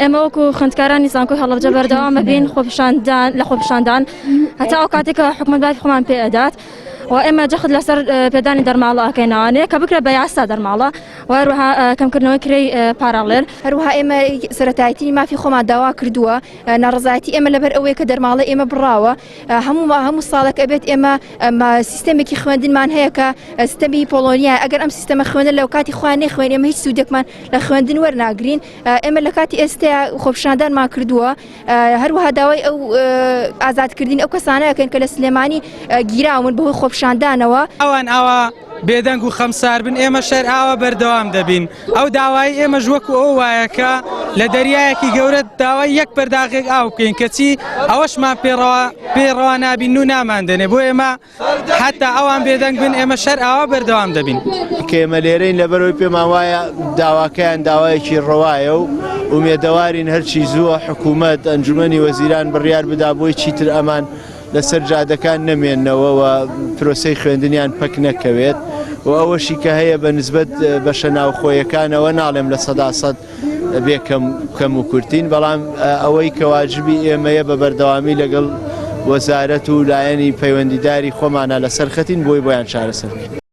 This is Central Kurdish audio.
ئێمە وەکو خوێندکارانی زانکۆی هەڵەبجە بەردەوام ئەبین خۆپیشاندان لە خۆپیشاندان هەتا ئەو کاتێک کە حکومەت مافی خۆمان پێ ئەدات و ئێمە جەخت لەسەر پێدانی دەرماڵە ئەکەینەوانێ کە بکرێت بە یاسا دەرماڵە و هەروەها کەمکردنەوەی کرێی پاراڵێل. هەروەها ئێمە سەرەتایترین مافی خۆمان داوا کردووە، ناڕەزایەتی ئێمە لەبەر ئەوەیە کە دەرماڵەی ئێمە بڕاوە، هەموو هەموو ساڵێک ئەبێت ئێمە سیستەمێکی خوێندنمان هەیە کە سیستەمی پۆڵۆنیا ئەگەر ئەم سیستەمە خوێندن لەو کاتی خۆیان نەیخوێن ئێمە هیچ سوودێکمان لە خوێندن وەرناگرین ئێمە لە کاتی ئێستا خۆپیشاندانمان کردووە هەروەها داوای ئەو ئازادکردنی ئەو کەسانە ئەکەین کە لە سلێمانی گیراون بەهۆی خۆپیشاندانەوە. ئەوان ئاوا بێدەنگ و خەمسار بن ئێمەش هەر ئاوا بەردەوام دەبین ئەو داوای ئێمەش وەکو ئەو وایە کە لە دەریایەکی گەورە داوای یەک پەرداغێک ئاو بکەین کەچی ئەوەشمان پێڕەوا پێڕەوا نابین و ناماندەنێ بۆ ئێمە حتا ئەوان بێدەنگ بن ئێمە شەر ئاوا بەردەوام دەبین. کە ئێمە لێرەین لەبەرەوەی پێمان وایە داواکەیان داوایەکی ڕەوایە و ئومێدەوارین هەرچی زووە حکوومەت ئەنجومەنی وەزیران بڕیار بدا بۆی چیتر ئەمان لەسەر جادەکان نەمێنەوە و پرۆسەی خوێندنیان پەک نەکەوێت و ئەوەشی کە هەیە بە نسبەت بەشە ناوخۆیەکانەوە ناڵێم 100% بێ کەم کەم و کورتین بەڵام ئەوەی کە واجبی ئێمەیە بە بەردەوامی لەگەڵ وەزارەت و لایەنی پەیوەندیداری خۆمانە لەسەر خەتین بۆی بۆیان چارەسەر بکەین.